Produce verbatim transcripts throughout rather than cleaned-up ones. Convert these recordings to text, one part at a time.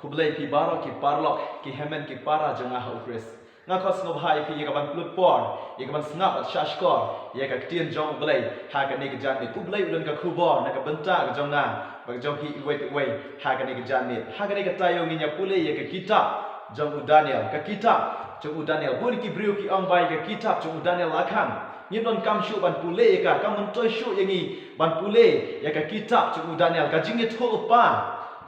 Khublei phi baroh ki paralok, ki hynmen ki para jong nga ha U Khrist. Nga khot sngewbha ïa phi ïa ka ban pynlut por, ïa ka ban sngap bad shahshkor ïa ka ktien jong U Blei ha kane ka janmiet. U Blei u don ka khubor na ka bynta ka jong nga bad ka jong phi iwei pa iwei ha kane ka janmiet. Ha kane ka taïew ngin ïa pule ïa ka kitab jong u Daniel, ka kitab jong u Daniel. Bun ki briew ki ong ba ïa ka kitab jong u Daniel la kham. Ngim donkam shuh ban pule ïa ka, kam myntoi shuh ïa ngi ban pule ïa ka kitab jong u Daniel. Ka jingïathuhlypa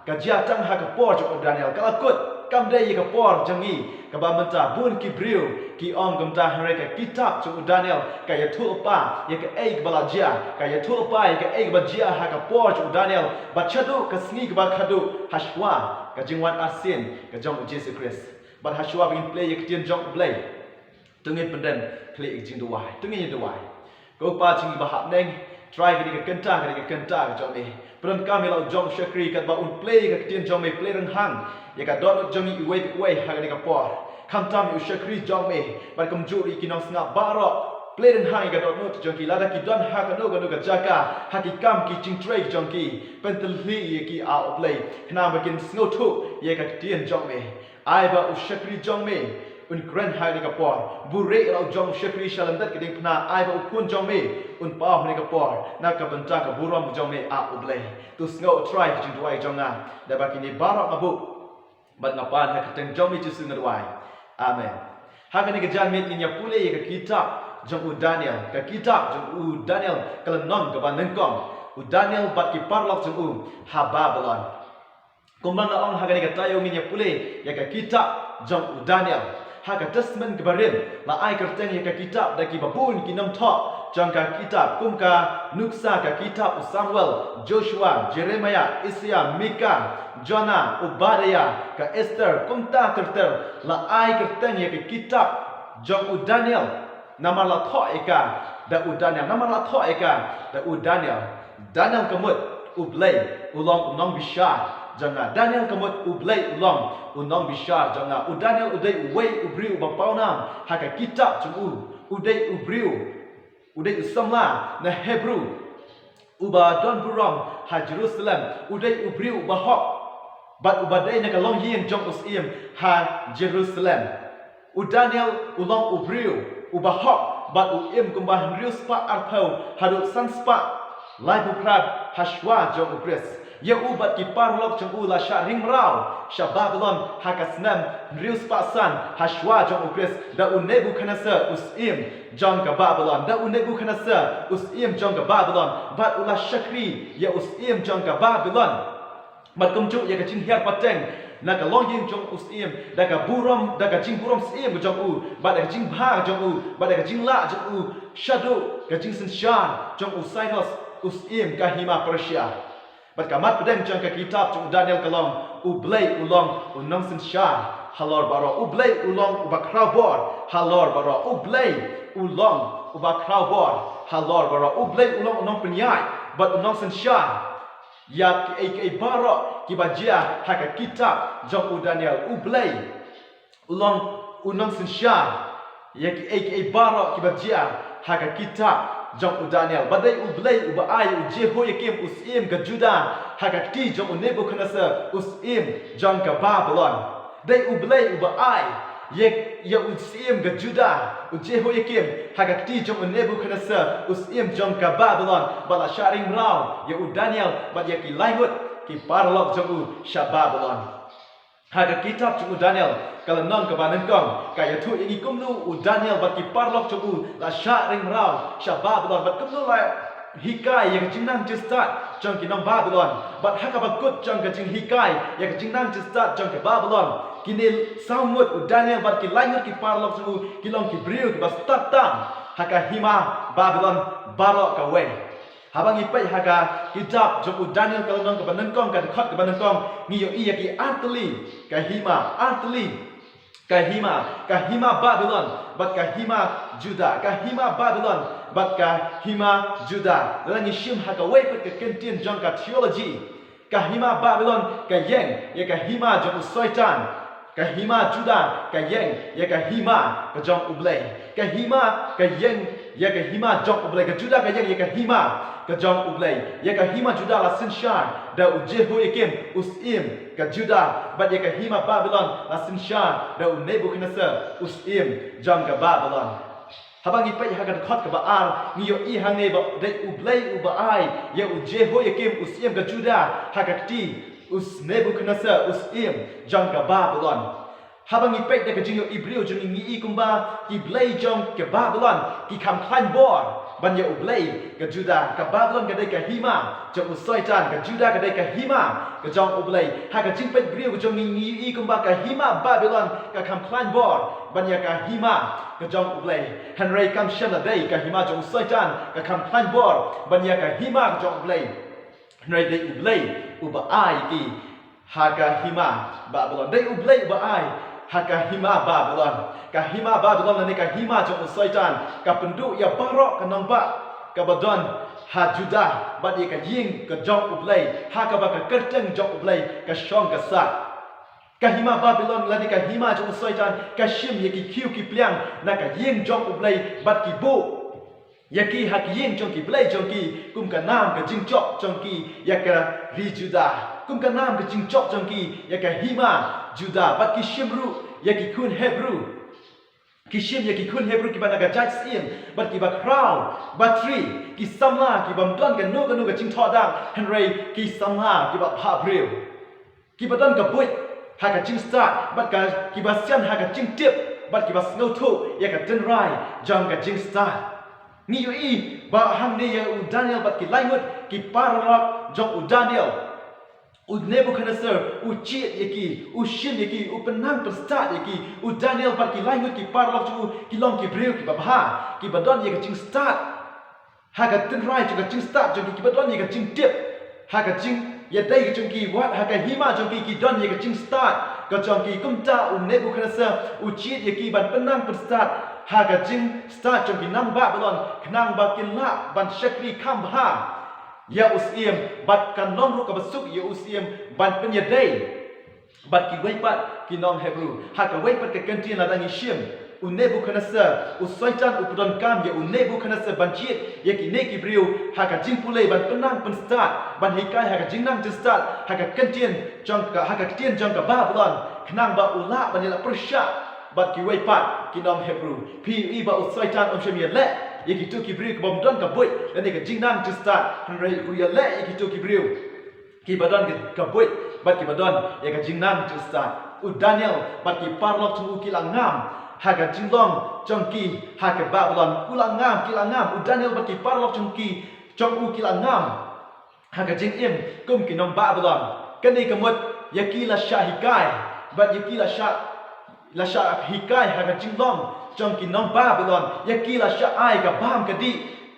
ka jia tang ha ka por jong u Daniel, ka la kut, kam dei ïa ka por jong ngi. Kaba mynta bun ki briew ki ong kumta, hynrei ka kitab jong u Daniel ka ïathuhlypa ïa kaei kaba la jia, ka ïathuhlypa ïa kaei kaba jia ha ka por jong u Daniel, bad shaduh ka sngi kaba khadduh hashwa ka jingwan arsien ka jong u Jisu Khrist. Bad hashwa ba ngin pule ïa ka ktien jong U Blei, to ngin pyndem khlieh ïa ka jingduwai. To ngin ïa duwai. Ko Pa jong ngi ba ha bneng, Trai, kane ka kynta, kane ka kynta ka jong me. Pyndonkam ïa la u jong u shakri katba un pule ïa ka ktien jong me, pule rynghang ïa ka dohnud jong ngi iwei pa iwei ha kane ka por. Khamtam ïa u shakri jong me bad kumjuh ïa ki nongsngap baroh, pule rynghang ïa ka dohnud jong ki, lada ki don ha kano kano ka jaka, ha ki kam ki jingtrei jong ki, pyntylli ïa ki, A U Blei, khnang ba kin sngewthuh ïa ka ktien jong me. Ai ba u shakri jong me un kren ha kane ka por. Buhrieh ïa la u jong u shakri sha lyndet ka diengphna. Ai ba u khun jong me un paw ha kane ka por na ka bynta ka burom jong me, A U Blei. To sngew, Trai, ka jingduwai jong nga. Da ba kine baroh nga buh bad nga pan ha ka kyrteng jong me Jisu nga duwai. Amen. Ha kane ka janmiet ngin ïa pule ïa ka kitab jong u Daniel. Ka kitab jong u Daniel ka lynnong kaba nyngkong. U Daniel bad ki paralok jong u ha Babilon. Kumba nga ong, ha kane ka taïew ngin ïa pule ïa ka kitab jong u Daniel. Ha ka Testament kaba rim la ai kyrteng ïa ka kitab da kiba bun ki nongthoh jong ka kitab, kum ka nuksa ka kitab u Samuel, Joshua, Jeremiah, Isaiah, Mika, Jonah, Obadiah, ka Esther, kumta ter ter. La ai kyrteng ïa ka kitab jong u Daniel namar la thoh ïa ka da u Daniel, namar la thoh ïa ka da u Daniel. Daniel ka mut U Blei u long u nongbishar jong nga. Daniel ka mut U Blei u long u nongbishar jong nga. U Daniel u dei uwei u briew uba pawnam ha ka kitab jong u. U dei u briew, u dei u samla na Hebru uba don burom ha Jerusalem. U dei u briew uba hok bad uba dei na ka longïing jong u syiem ha Jerusalem. U Daniel u long u briew uba hok bad u im kumba hynriew spah arphew haduh san spah laiphew phra hashwa jong u Khrist. Ïa u bad ki paralok jong u la shah ring mraw sha Babilon ha ka snem hynriew spah san hashwa jong u Khrist da u Nebukhadnezzar u syiem jong ka Babilon. Da u Nebukhadnezzar u syiem jong ka Babilon, bad u la shakri ïa u syiem jong ka Babilon. Bad kumjuh ïa ka jinghiar pateng na ka longïing jong u syiem, da ka burom, da ka jingburom syiem ka jong u, bad da ka jingbha ka jong u, bad da ka jinglah jong u shaduh ka jingsynshar jong u Cyrus u syiem ka hima Persia. Bad ka mat pdeng jong ka kitab jong u Daniel ka long, U Blei u long u nongsynshar halor baroh. U Blei u long uba khraw bor halor baroh. U Blei u long uba khraw bor halor baroh. U Blei u long u nongpynïaid bad u nongsynshar ïa kiei kiei baroh kiba jia ha ka kitab jong u Daniel. U Blei u long u nongsynshar ïa kiei kiei baroh kiba jia ha ka kitab jong u Daniel. Ba dei U Blei uba ai u Jehoiakim u syiem ka Judah ha ka kti jong u Nebukhadnezzar u syiem jong ka Babilon. Dei U Blei uba ai ïa, ïa u syiem ka Judah, u Jehoiakim, ha ka kti jong u Nebukhadnezzar u syiem jong ka Babilon, bad la shah ring mraw ïa u Daniel bad ïa ki laingut ki paralok jong u sha Babilon. Ha ka kitab jong u Daniel, ka lynnong kaba nyngkong, ka ïathuh ïa ngi kumno u Daniel bad ki paralok jong u la shah ring mraw sha Babilon, bad kumno la hikai ïa ka jingnang jingstad jong ki nong Babilon. Bad ha kaba kut jong ka jinghikai ïa ka jingnang jingstad jong ka Babilon, kine saw ngut, u Daniel bad ki laingut ki paralok jong u, ki long ki briew kiba stad tam ha ka hima Babilon baroh kawei. Haba ngi peit ha ka kitab jong u Daniel ka lynnong kaba nyngkong, ka dkhot kaba nyngkong, ngi ïohi ïa ki artylli ka hima, artylli ka hima, ka hima Babilon bad ka hima Judah, ka hima Babilon bad ka hima Judah. Lada ngi shim ha kawei pat ka kyntien jong ka theology, ka hima Babilon ka ïeng ïa ka hima jong u Soitan, ka hima Judah ka ïeng ïa ka hima ka jong U Blei. Ka hima ka ïeng ïa ka hima jong U Blei, ka Judah ka ïeng ïa ka hima ka jong U Blei. Ïa ka hima Judah la synshar da u Jehoiakim u syiem ka Judah, bad ïa ka hima Babilon la synshar da u Nebukhadnezzar u syiem jong ka Babilon. Haba ngi peit ha ka dkhot kaba ar, ngi ïohi hangne ba dei U Blei uba ai ïa u Jehoiakim u syiem ka Judah ha ka kti u Nebukhadnezzar u syiem jong ka Babilon. Haba ngi peit da ka jingïohi briew jong ngi, ngi i kumba ki blei jong ka Babilon ki kham khlaiñ bor ban ïa U Blei. Ka Judah, ka Babilon ka dei ka hima jong u Soitan, ka Judah ka dei ka hima ka jong U Blei. Ha ka jingpeit briew ka jong ngi, ngi i kumba ka hima Babilon ka kham khlaiñ bor ban ïa ka hima ka jong U Blei. Hynrei kam shym la dei ka hima jong u Soitan ka kham khlaiñ bor ban ïa ka hima ka jong U Blei. Hynrei dei U Blei uba ai ki ha ka hima Babilon. Dei U Blei uba ai ha ka hima Babilon. Ka hima Babilon lane ka hima jong u Soitan ka pynduh ïa baroh ka nongbah kaba don ha Judah bad ïa ka ïing ka jong U Blei, ha kaba ka kyrteng jong U Blei ka shong ka sah. Ka hima Babilon lane ka hima jong u Soitan ka shim ïa ki khiew ki pliang na ka ïing jong U Blei bad ki buh ïa ki ha ki ïing jong ki blei jong ki, kum ka nam ka jingjop jong ki ïa ka ri Judah, kum ka nam ka jingjop jong ki ïa ka hima Judah, bad ki shim ruh ïa ki khun Hebru. Ki shim ïa ki khun Hebru kiba na ka jait syiem, bad kiba khraw batri, ki samla kiba ym don kano kano ka jingthoh dang, hynrei ki samla kiba bhabriew. Kiba don ka buit ha ka jingstad, bad ka kiba sian ha ka jingtip, bad kiba sngewthuh ïa ka tynrai jong ka jingstad. Ngi ïohi ba hangne ïa u Daniel bad ki laingut ki paralok jong u Daniel. U Nebukhadnezzar u jied ïa ki, u shim ïa ki, u pynnang pynstad ïa ki. U Daniel bad ki laingut ki paralok jong u ki long ki briew kiba bha, kiba don ïa ka jingstad ha ka tynrai jong ka jingstad jong ki, kiba don ïa ka jingtip ha ka jingïadei ka jong ki, wat ha ka hima jong ki ki don ïa ka jingstad ka jong ki. Kumta u Nebukhadnezzar u jied ïa ki ban pynnang pynstad ha ka jingstad jong ki nong Babilon, khnang ba kin lah ban shakri kham bha ïa u syiem, bad kan long ruh kaba suk ïa u syiem ban pynïadei bad kiwei pat ki nong Hebru. Ha kawei pat ka kyntien lada ngi shim, u Nebukhadnezzar, u Soitan u pyndonkam ïa u Nebukhadnezzar ban jied ïa kine ki briew ha ka jingpule ban pynnang pynstad, ban hikai ha ka jingnang jingstad ha ka kyntien jong ka, ha ka ktien jong ka Babilon, khnang ba u lah ban ïaleh pyrshah bad kiwei pat ki nong Hebru. Phi ïohi ba u Soitan um shym ïaleh ïa kito ki briew kiba ym don ka buit lane ka jingnang jingstad, hynrei u ïaleh ïa kito ki briew kiba don ka, ka buit bad kiba don ïa ka jingnang jingstad. U Daniel bad ki paralok jong u ki la ngam ha ka jinglong jong ki ha ka Babilon. U la ngam, ki la ngam. U Daniel bad ki paralok jong ki, jong u ki la ngam ha ka jingim kum ki nong Babilon. Kane ka mut ïa ki la shah hikai, bad ïa ki la shah, la shah hikai ha ka jinglong jong ki nong Babilon. Ïa ki la shah ai ka bam ka dih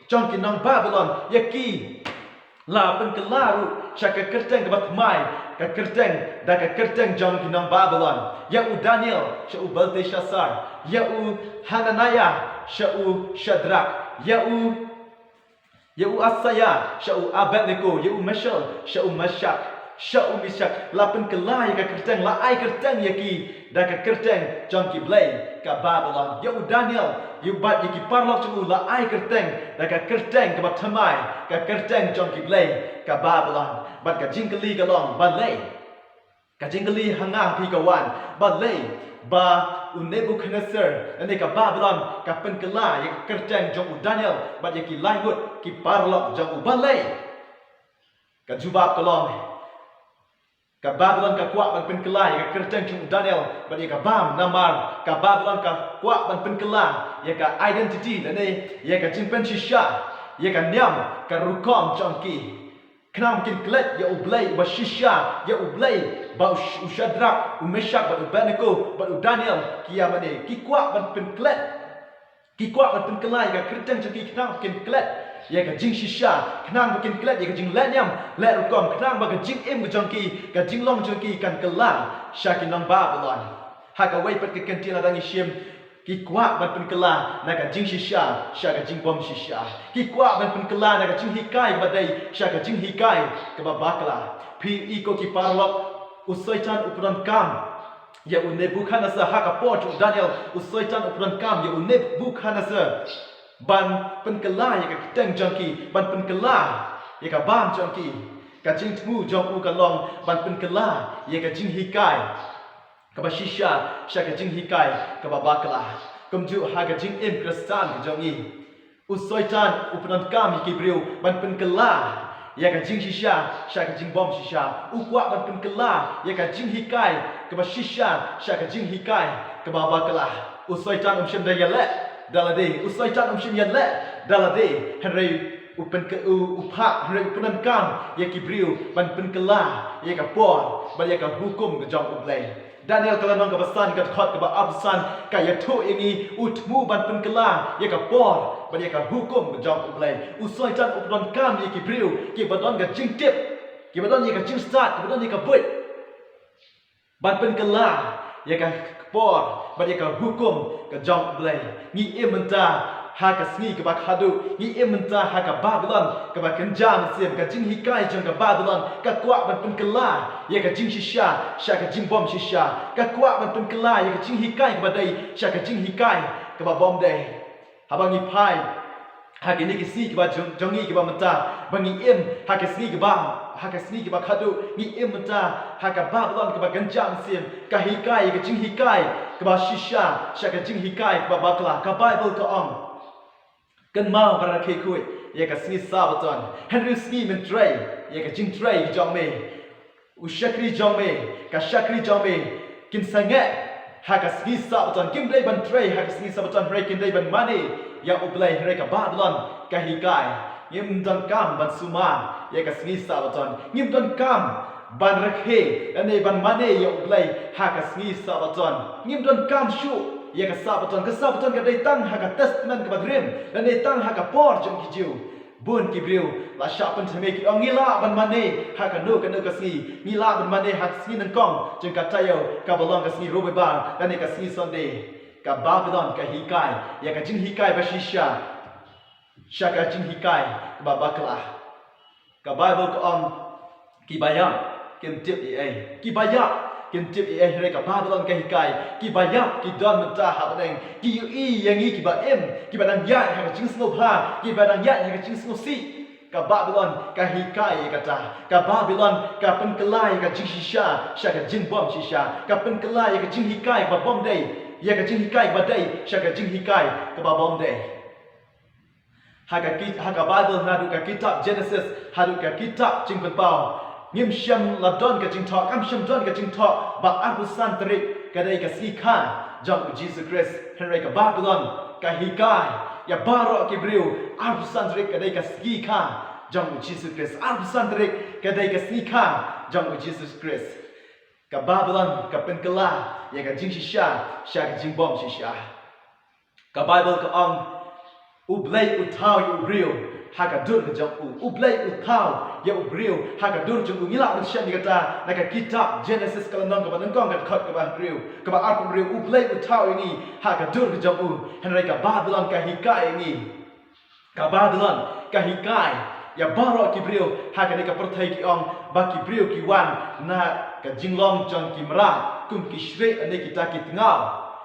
jong ki nong Babilon. Ïa ki la pynkylla ruh sha ka kyrteng kaba thymmai, ka kyrteng, da ka kyrteng jong ki nong Babilon. Ïa u Daniel sha u Belteshassar, ïa u Hananiah sha u Shadrach, ïa u, ïa u Asaiah sha u Abednego, ïa u Mishael sha u Meshach, sha u Meshach. La pynkylla ïa ka kyrteng, la ai kyrteng ïa ki da ka kyrteng jong ki blei ka Babilon. Ïa u Daniel, ïa u bad ïa ki paralok jong u la ai kyrteng da ka kyrteng kaba thymmai, ka kyrteng jong ki blei ka Babilon. Bad ka jingkylli ka long, balei? Ka jingkylli ha nga ha phi ka wan, balei ba u Nebukhadnezzar lane ka Babilon ka pynkylla ïa ka kyrteng jong u Daniel bad ïa ki laingut ki paralok jong u, balei? Ka jubab ka long, ka Babilon ka kwah ban pynkylla ïa ka kyrteng jong u Daniel bad ïa ka bam, namar ka Babilon ka kwah ban pynkylla ïa ka identity lane ïa ka jingpynshisha, ïa ka niam ka rukom jong ki, khnang ba kin klet ïa u Blei uba shisha, ïa u Blei ba u Sh-, u Shadrach, u Meshach bad u Abednego bad u Daniel ki ïa mane. Ki kwah ban pynklet, ki kwah ban pynkylla ïa ka kyrteng jong ki khnang ba kin klet ïa ka jingshisha, khnang ba kin klet ïa ka jingleh niam leh rukom, khnang ba ka jingim ka jong ki, ka jinglong jong ki kan kylla sha ki nong Babilon. Ha kawei pat ka kyntien lada ngi shim, ki kwah ban pynkylla na ka jingshisha sha ka jingbymshisha. Ki kwah ban pynkylla na ka jinghikai kaba dei sha ka jinghikai kaba bakla. Phi i ko ki paralok, u Soitan u pyndonkam ïa u Nebukhadnezzar ha ka por jong u Daniel, u Soitan u pyndonkam ïa u Nebukhadnezzar ban pynkylla ïa ka kyrteng jong ki, ban pynkylla ïa ka bam jong ki. Ka jingthmu jong u ka long ban pynkylla ïa ka jinghikai kaba shisha sha ka jinghikai kaba bakla. Kumjuh ha ka jingim Khristan ka jong ngi, u Soitan u pyndonkam ïa ki briew ban pynkylla ïa ka jingshisha sha ka jingbymshisha. U kwah ban pynkylla ïa ka jinghikai kaba shisha sha ka jinghikai kaba bakla. U Soitan um shym da ïaleh da lade, u Soitan um shym ïaleh da lade, hynrei u pynke-, u, u phah, hynrei u pyndonkam ïa ki briew ban pynkylla ïa ka por bad ïa ka hukum ka jong U Blei. Daniel ka lynnong kaba san, ka dkhot kaba arphew san ka ïathuh ïa ngi, u thmu ban pynkylla ïa ka por bad ïa ka hukum ka jong U Blei. U Soitan u pyndonkam ïa ki briew kiba don ka jingtip, kiba don ïa ka jingstad, kiba don ïa ka buit, ban pynkylla ïa ka por bad ïa ka hukum ka jong U Blei. Ngi im mynta ha ka sngi kaba khadduh, ngi im mynta ha ka Babilon kaba kynja mynsiem. Ka jinghikai jong ka Babilon ka kwah ban pynkylla ïa ka jingshisha sha ka jingbymshisha, ka kwah ban pynkylla ïa ka jinghikai kaba dei sha ka jinghikai kaba bymdei. Haba ngi phai ha kine ki sngi kiba jong, jong ngi kiba mynta, ba ngi im ha ka sngi kaba, ha ka sngi kaba khadduh, ngi im mynta ha ka Babilon kaba kynja mynsiem, ka hikai ïa ka jinghikai kaba shisha sha ka jinghikai kaba bakla. Ka Baibl ka ong, kynmaw bad rakhe khuid ïa ka sngi Sabbaton, hynriew sngi men trei ïa ka jingtrei jong me. U shakri jong me, ka shakri jong me kin sangeh ha ka sngi Sabbaton. Kim dei ban trei ha ka sngi Sabbaton, hynrei kin dei ban mane ïa U Blei. Hynrei ka Babilon ka hikai, ngim donkam ban sumar ïa ka sngi Sabbaton, ngim donkam ban rakhe lane ban mane ïa U Blei ha ka sngi Sabbaton. Ngim donkam shuh ïa ka Sabbaton. Ka Sabbaton ka dei tang ha ka Testament kaba rim lane tang ha ka por jong ki Jiw. Bun ki briew la shah pynthame, ki ong, ngi lah ban mane ha kano kano ka sngi, ngi lah ban mane ha ka sngi nyngkong jong ka taïew kaba long ka sngi Robibar lane ka sngi Sunday. Ka Babilon ka hikai ïa ka jinghikai ba shisha sha ka jinghikai kaba bakla. Ka Baibl ka ong, kiba ïap kim tip ei ei. Kiba ïap kim tip ei ei, hynrei ka Babilon ka hikai, kiba ïap ki don mynta ha bneng, ki ïohi ïa ngi kiba im, kiba dang ïaid ha ka jingsngewbha, kiba dang ïaid ha ka jingsngewsih. Ka Babilon ka hikai ïa kata. Ka Babilon ka pynkylla ïa ka jingshisha sha ka jingbymshisha, ka pynkylla ïa ka jinghikai kaba bymdei ïa ka jinghikai kaba dei sha ka jinghikai kaba bymdei. Ha ka ki-, ha ka Baibl, naduh ka kitab Jenesis haduh ka kitab Jingpynpaw, ngim shym la don ka jingthoh, kam shym don ka jingthoh ba arphew san tarik ka dei ka sngi kha jong u Jisu Khrist. Hynrei ka Babilon ka hikai ïa baroh ki briew, arphew san tarik ka dei ka sngi kha jong u Jisu Khrist, arphew san tarik ka dei ka sngi kha jong u Jisu Khrist. Ka Babilon ka pynkylla ïa ka jingshisha sha ka jingbymshisha. Ka Baibl ka ong, U Blei u thaw ïa u briew ha ka dur ka jong u. U Blei u thaw ïa u briew ha ka dur jong u. Ngi lah ban shem ïa kata na ka kitab Jenesis ka lynnong kaba nyngkong, ka dkhot kaba hynriew, kaba arphew hynriew. U Blei u thaw ïa ngi ha ka dur ka jong u. Hynrei ka Babilon ka hikai ïa ngi. Ka Babilon ka hikai ïa baroh ki briew ha kane ka pyrthei, ki ong ba ki briew ki wan na ka jinglong jong ki mrad kum ki shrieh lane kita ki tngaw.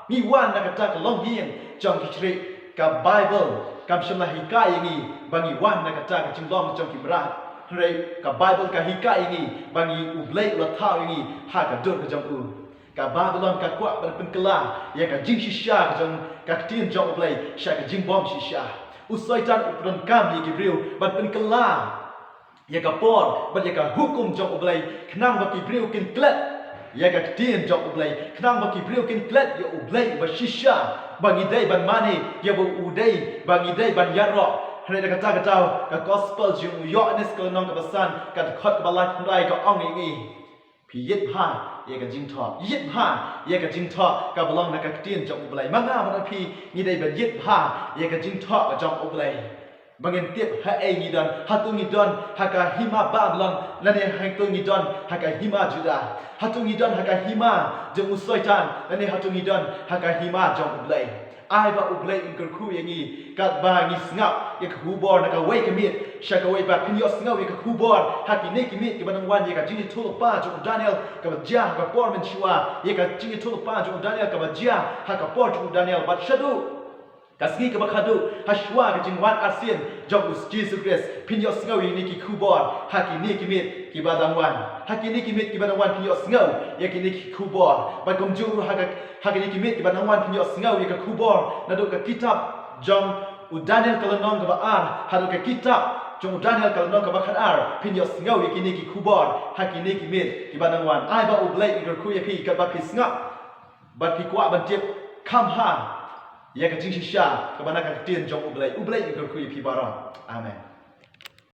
Ngi wan na kata ka longïing jong ki shrieh. Ka Baibl kam shym la hikai ïa ngi ba ngi wan na kata ka jinglong jong ki mrad. Hynrei ka Baibl ka hikai ïa ngi ba ngi, U Blei u la thaw ïa ngi ha ka dur ka jong u. Ka Babilon ka kwah ban pynkylla ïa ka jingshisha ka jong ka ktien jong U Blei sha ka jingbymshisha. U Soitan u pyndonkam ïa ki briew ban pynkylla ïa ka por bad ïa ka hukum jong U Blei, khnang ba ki briew kin klet ïa ka ktien jong U Blei, khnang ba ki briew kin klet ïa U Blei ba shisha, ba ngi dei ban mane ïa uba u dei, ba ngi dei ban ïaroh. Hynrei na kata ka daw, ka Gospel jong u Ïoannis ka lynnong kaba san, ka dkhot kaba laiphew khyndai ka ong ïa ngi, phi ïit bha ïa ka jingthoh. Ïit bha ïa ka jingthoh kaba long na ka ktien jong U Blei. Ma nga bad phi ngi dei ban ïit bha ïa ka jingthoh ka jong U Blei. Ba ngin tip haei ngi don, hato ngi don ha ka hima Babilon lane hato ngi don ha ka hima Judah. Hato ngi don ha ka hima jong u Soitan lane hato ngi don ha ka hima jong U Blei. Ai ba U Blei un kyrkhu ïa ngi katba ngi sngap ïa ka khubor na kawei ka miet sha kawei, ba phin ïohsngew ïa ka khubor ha kine ki miet kiba nang wan, ïa ka jingïathuhlypa jong u Daniel kaba jia ha ka por mynshuwa, ïa ka jingïathuhlypa jong u Daniel kaba jia ha ka por jong u Daniel, bad shaduh Ka sngi kaba khadduh ha shuwa ka jingwan arsien jong u Jisu Khrist, phin ïohsngew ïa kine ki khubor ha kine ki miet kiba dang wan. Ha kine ki miet kiba dang wan phin ïohsngew ïa kine ki khubor. Bad kumjuh ruh ha ka, ha kine ki miet kiba dang wan phin ïohsngew ïa ka khubor naduh ka kitab jong u Daniel ka lynnong kaba ar haduh ka kitab jong u Daniel ka lynnong kaba khatar. Phin ïohsngew ïa kine ki khubor ha kine ki miet kiba dang wan. Ai ba U Blei un kyrkhu ïa phi katba phi sngap bad phi kwah ban tip kham bha ïa ka jingshisha kaba na ka ktien jong U Blei. U Blei un kyrkhu ïa phi baroh. Amen.